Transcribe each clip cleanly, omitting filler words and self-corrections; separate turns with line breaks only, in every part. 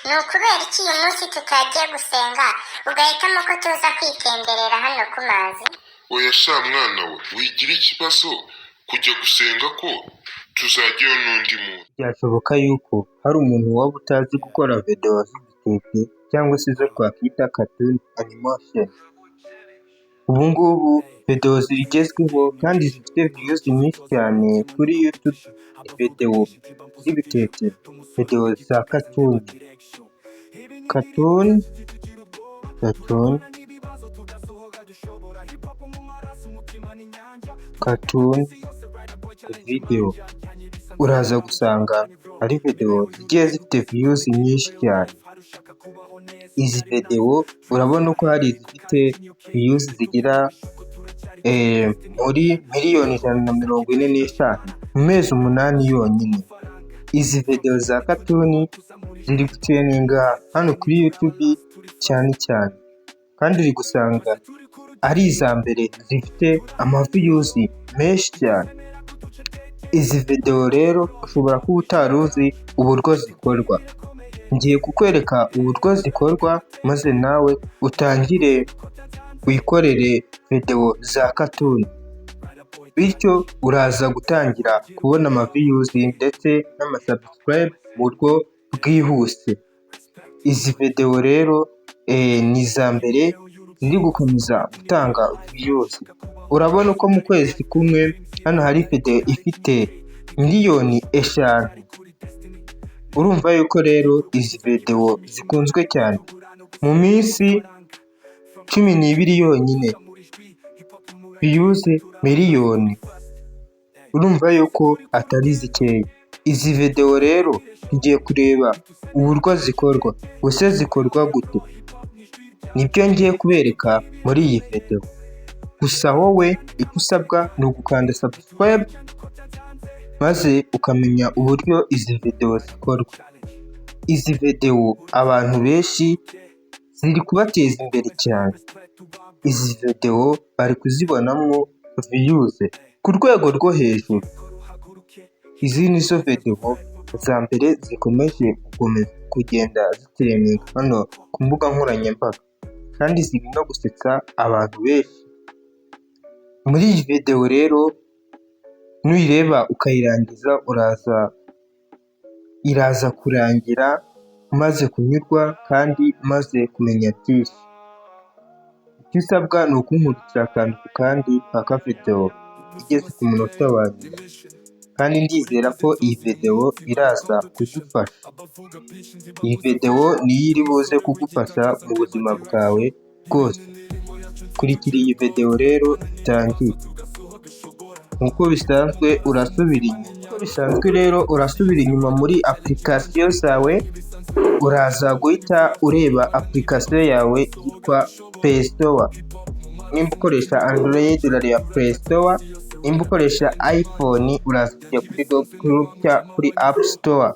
Ni ukubera iki uyu munsi tutagiye gusenga, ugahitamo ko tuza kwitemberera hano ku mazi?
Oya sha mwana we, wigira ikibazo, kujya gusenga ko tuzajyayo n'undi munsi.
Byashoboka yuko hari umuntu waba utazi gukora videwo z'udutete cyangwa se izo twakwita cartoon animation. Ubu ngubu videwo zigezweho kandi zifite views nyinshi cyane kuri YouTube ni videwo z'ibitete, videwo za cartoon. Cartoon, cartoon, cartoon video. Uraza gusanga ari videwo zigiye zifite views nyinshi cyane. Izi videwo urabona ko hari izifite views zigera muri 145,000,000 mu mezi 8 yonyine. Izi videwo za cartoon ziri gutrendinga hano kuri YouTube cyane cyane, kandi uri gusanga ari iza mbere zifite amaviews menshi cyane. Izi videwo rero ushobora kuba utari uzi uburyo zikorwa. Ngiye kukwereka uburyo zikorwa, maze nawe utangire wikorere videwo za cartoon. Bityo uraza gutangira kubona amaviews ndetse n'amasubscribe mu buryo bwihuse. Izi videwo rero ni iza mbere ziri gukomeza gutanga views. Urabona ko mu kwezi kumwe hano hari videwo ifite 5 miliyoni. Urumva yuko rero izi videwo zikunzwe cyane. Mu minsi 12 yonyine views miliyoni. Urumva yuko atari zikeya. Izi videwo rero tugiye kureba uburyo zikorwa. Ese zikorwa gute? Nibyo ngiye kubereka muri iyi videwo. Gusa wowe icyo usabwa ni ugukanda subscribe, maze ukamenya uburyo izi videwo zikorwa. Izi videwo abantu benshi ziri kubateza imbere cyane. Izi videwo bari kuzibonamo views ku rwego rwo hejuru. Izi nizo videwo za mbere zikomeje kugenda zitrendinga hano ku mbuga nkoranyambaga, kandi ziri no gusetsa abantu benshi. Muri iyi videwo rero nuyireba ukayirangiza, uraza iraza kurangira umaze kunyurwa kandi umaze kumenya byinshi. Icyo usabwa ni ukunkurikira akantu ku kandi paka videwo igeze ku munota wa nyuma, kandi ndizera ko iyi videwo iraza kugufasha. Iyi videwo niyo iri buze kugufasha mu buzima bwawe bwose. Kurikira iyi videwo rero itangire. Nk'uko bisanzwe urasubira inyuma, nk'uko bisanzwe rero urasubira inyuma muri application zawe, uraza guhita ureba application yawe yitwa Play Store. Nimba ukoresha Android urareba Play Store, nimba ukoresha iPhone uraza kujya kuri Google kuri App Store.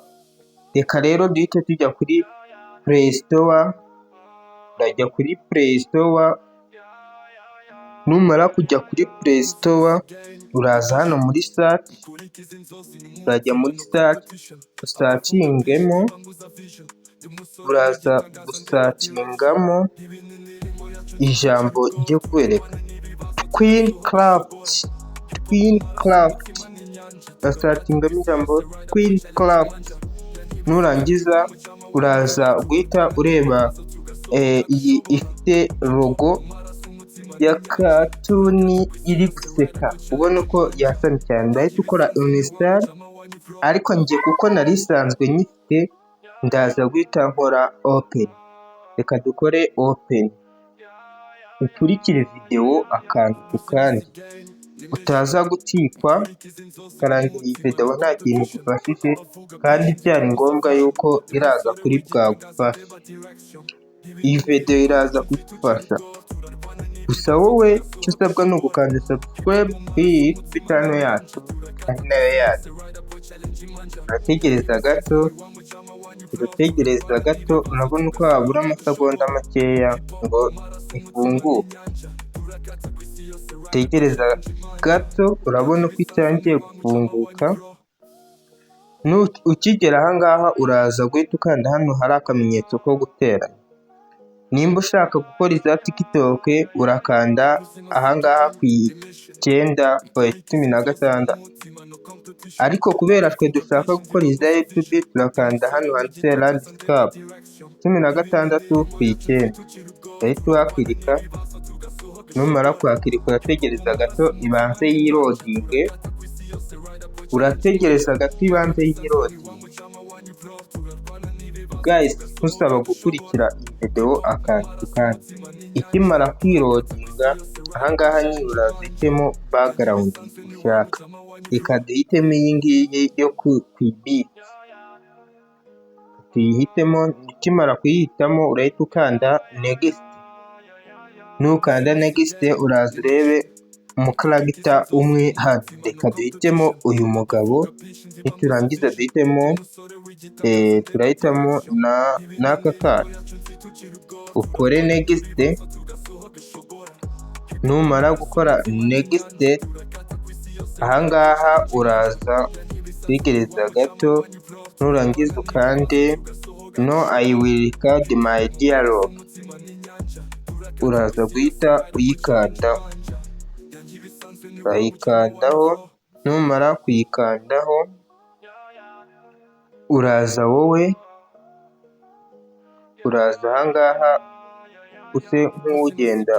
Reka rero duhite tujya kuri Play Store, urajya kuri Play Store, numara kujya kuri Play Store uraza hano muri search, urajya muri search usearchingemo, uraza gusearchingamo ijambo ngiye kukwereka, Tweencraft, Tweencraft, urasearchingamo ijambo Tweencraft, nurangiza uraza guhita ureba iyi ifite logo ya cartoon iri guseka, ubona ko yasamye cyane, ndahita ukora uninstall, ariko njye kuko nari isanzwe nyifite ndaza guhita nkora open. Reka dukore open, ukurikire videwo akantu ku kandi, utaza gucikwa ukarangira iyi videwo nta kintu igufashije kandi byari ngombwa yuko iraza kuri bwagufashe. Iyi videwo iraza kugufasha, gusa wowe icyo usabwa ni ugukanda subscribe kuri iyi YouTube channel yacu ari nayo yacu. Urategereza gato, urategereza gato, urabona ko habura amasegonda makeya ngo ifunguke. Utegereza gato, urabona ko itangiye gufunguka. Ukigera ahangaha uraza guhita ukanda hano hari akamenyetso ko guteranya. Nimba ushaka gukora iza TikTok, urakanda ahangaha ku 9.16, ariko kubera twe dushaka gukora iza YouTube, turakanda hano handitse landscape, 16:9, urahita uhakirika. Numara kuhakirika, urategereza gato ibanze yiloadinge, urategereza gato ibanze yiloadinge. Guys, nkusaba gukurikira iyi video akantu ku kandi. Ikimara kwiloadinga, ahangaha nyine uraza uhitemo background ushaka. Reka duhitemo iyi ngiyi yo ku ibiti, tuyihitemo. Ukimara kuyihitamo, urahita ukanda next. Nukanda next, uraza urebe umucharacter umwe hano. Reka duhitemo uyu mugabo, niturangiza duhitemo, turahitamo n'aka kana, ukore next. Numara gukora next, ahangaha uraza utegereza gato, nurangiza ukande "No, I will record my dialogue", uraza guhita uyikandaho, urayikandaho. Numara kuyikandaho, uraza wowe uraza ahangaha use nk'ugenda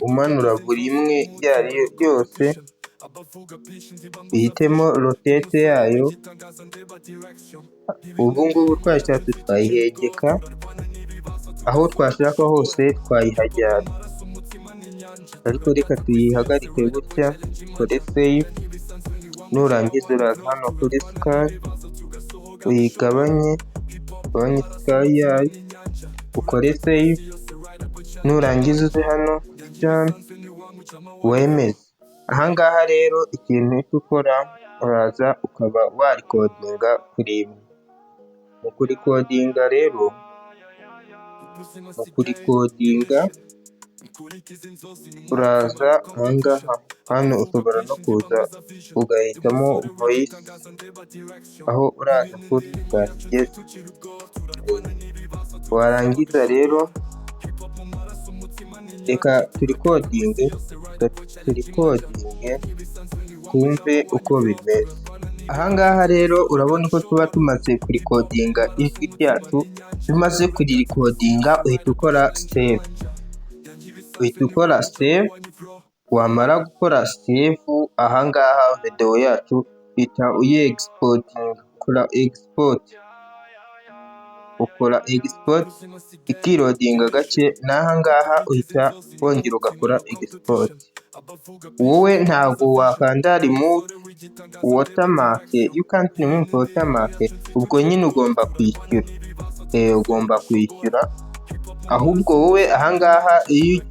umanura buri imwe iyo ari yo yose, uhitemo rotate yayo. Ubu ngubu twashatse twayihengeka aho twashaka hose, twayihajyana, ariko reka tuyihagarike gutya, kore save. Nurangiza uraza hano kuri scale uyigabanye, ugabanye scale yayo, ukore save. Nurangiza uze hano kuri wemeze. Ahangaha rero ikintu uhita ukora, uraza ukaba warecordinga kuri imwe. Mu kurecordinga rero, mu kurecordinga uraza ahangaha hano, ushobora no kuza ugahitamo voice, aho uraza kuri bwageze. Warangiza rero, reka turecordinge, turecordinge twumve uko bimeze. Ahangaha rero urabona ko tuba tumaze kurecordinga ijwi ryacu. Iyo umaze kurirecordinga, uhita ukora save, uhita ukora save. Wamara gukora save, ahangaha videwo yacu uhita uyexportinga, ukora export, ukora export ikiloadinga gake, n'ahangaha uhita wongera ugakora export. Wowe ntabwo wakanda remove watermark, iyo ukanze remove watermark, ubwo nyine ugomba kwishyura, ugomba kwishyura. Ahubwo wowe ahangaha iyo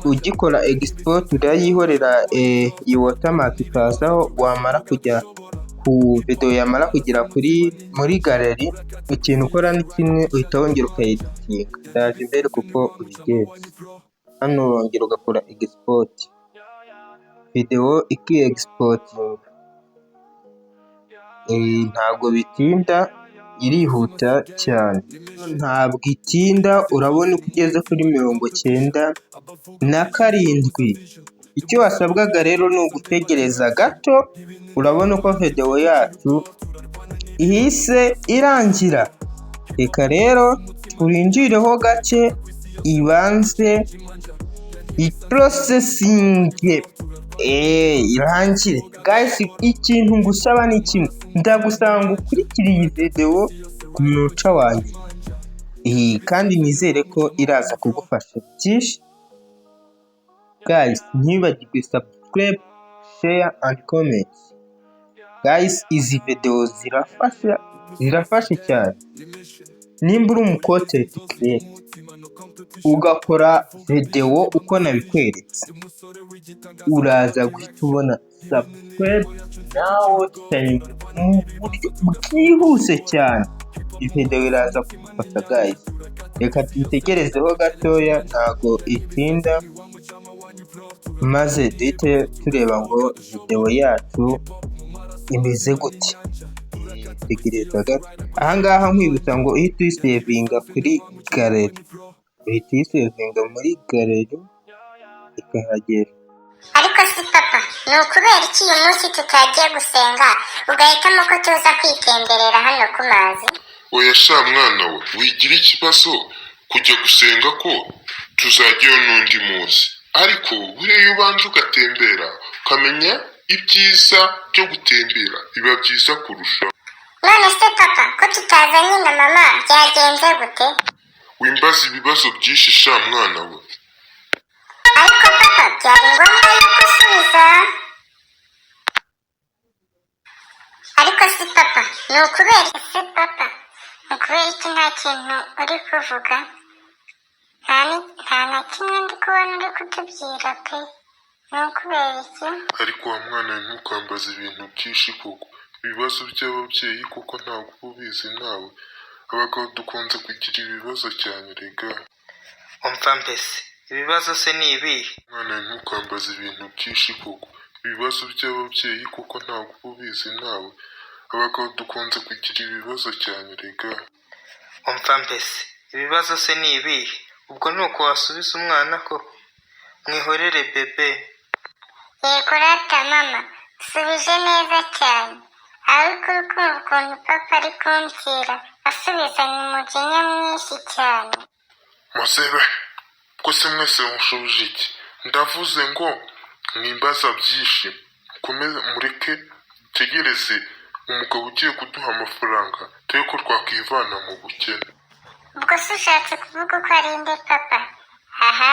ugikora export, urayihorera iyi watermark ikazaho. Wamara kujya ku videwo, yamara kugera kuri muri gallery, ikintu ukora ni kimwe, uhita wongera ukayeditinga. Ndaje mbere kuko ubigenza hano, urongera ugakora export, videwo ikiexportinga, ntabwo bitinda, irihuta cyane, ntabwo itinda. Urabona ko ugeze kuri 97. Icyo wasabwaga rero ni ugutegereza gato. Urabona ko videwo yacu ihise irangira. Reka rero turinjireho gake ibanze iprocessinge irangire. Guys, ikintu ngusaba ni kimwe, ndagusaba ngo ukurikire iyi videwo ku munota wa nyuma, kandi nizere ko iraza kugufasha byinshi. Guys, ntibagirwe subscribe, share and comment. Guys, izi videwo zirafasha, zirafasha cyane. Nimba uri umu content creator, ugakora videwo uko nabikweretse, uraza guhita ubona subscribe nawe mu buryo bwihuse cyane. Iyi videwo iraza kugufasha guys. Reka tuyitegerezeho gatoya, ntago itinda, maze duhite tureba ngo videwo yacu. Imeze gute? Tegereza gato. Ahangaha nkwibutsa ngo uhite uyisavinga kuri gallery, uhita uyisavinga muri gallery ikahagera.
Ariko si papa, ni ukubera iki uyu munsi tutagiye gusenga, ugahitamo ko tuza kwitemberera hano ku mazi?
Oya sha mwana we, wigira ikibazo, kujya gusenga ko tuzajyayo n'undi munsi. Ariko buriya iyo ubanje ugatembera ukamenya ibyiza byo gutembera, biba byiza kurushaho.
None se papa, ko tutazanye na mama, byagenze gute?
Wimbaza ibibazo byinshi sha mwana we.
Ariko papa, byari ngombwa yuko usubiza. Ariko si papa, ni ukubera se papa, ni ukubera iki nta kintu uri kuvuga? Nta na kimwe ndi kubona uri kutubwira pe. Ni ukubera iki?
Ariko wa mwana we, ntukambaze ibintu byinshi koko. Ibibazo by'ababyeyi koko ntabwo uba ubizi nawe. Abagabo dukunze kugira ibibazo cyane rega.
Umva mbese, ibibazo se ni ibihe?
Mwana we, ntukambaze ibintu byinshi koko. Ibibazo by'ababyeyi koko ntabwo uba ubizi nawe. Abagabo dukunze kugira ibibazo cyane rega.
Umva mbese, ibibazo se ni ibihe? Ubwo ni uko wasubiza umwana koko? Mwihorere bebe.
Yego rata mama, usubije neza cyane. Ariko uri kumva ukuntu papa ari kumbwira, asubizanya umujinya mwinshi cyane.
Musebe ko se mwese mushubije iki? Ndavuze ngo mwimbaza byinshi, mukomeze mureke dutegereze umugabo ugiye kuduha amafaranga, dore ko twakwivana mu bukene.
Ubwo se ushatse kuvuga ko ari nde papa? Aha,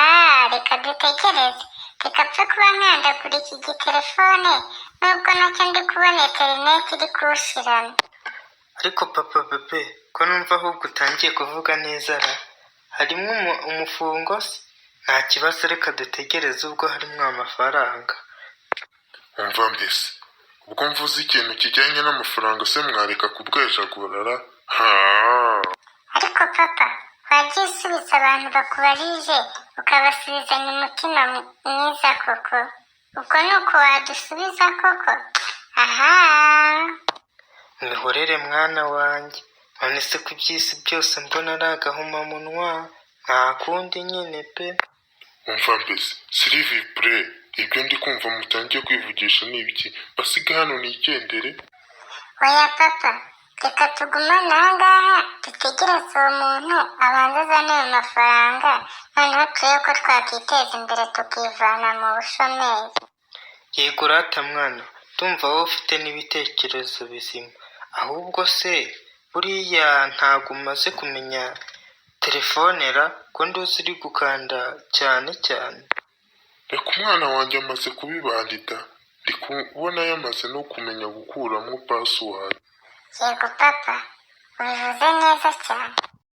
reka dutegereze. Reka pfe kuba nkandagura iki gitelefone, nubwo nacyo ndi kubona interineti iri kuwushirana.
Ariko papa bebe, ko numva ahubwo utangiye kuvuga neza ra? Harimo umufungo se? Nta kibazo, reka dutegereze ubwo harimo amafaranga.
Umva mbese, ubwo mvuze ikintu kijyanye n'amafaranga se mwareka kubwejagurara ha?
Ariko papa, wagiye usubiza abantu bakubarije, ukabasubizanya umutima mwiza koko? Ubwo ni uko wadusubiza koko? Aha.
Mwihorere mwana wanjye. None se ko iby'isi byose mbona ari agahomamunwa, nta kundi nyine pe.
Umva mbese, s'il vous plaît, ibyo ndi kumva mutangiye kwivugisha ni ibiki? Basiga hano nigendere.
Oya papa, reka tugumane aha ngaha, dutegereze uwo muntu abanza azane ayo mafaranga, noneho turebe ko twakiteza imbere tukivana mu bushomeri.
Yego rata mwana, ndumva wowe ufite n'ibitekerezo bizima. Ahubwo se buriya ntabwo umaze kumenya telefone ra, ko nduzi uri gukanda cyane cyane?
Reka, umwana wanjye amaze kubibandida, ndi kubona yamaze no kumenya gukuramo password.
Yego papa, ubivuze neza cyane.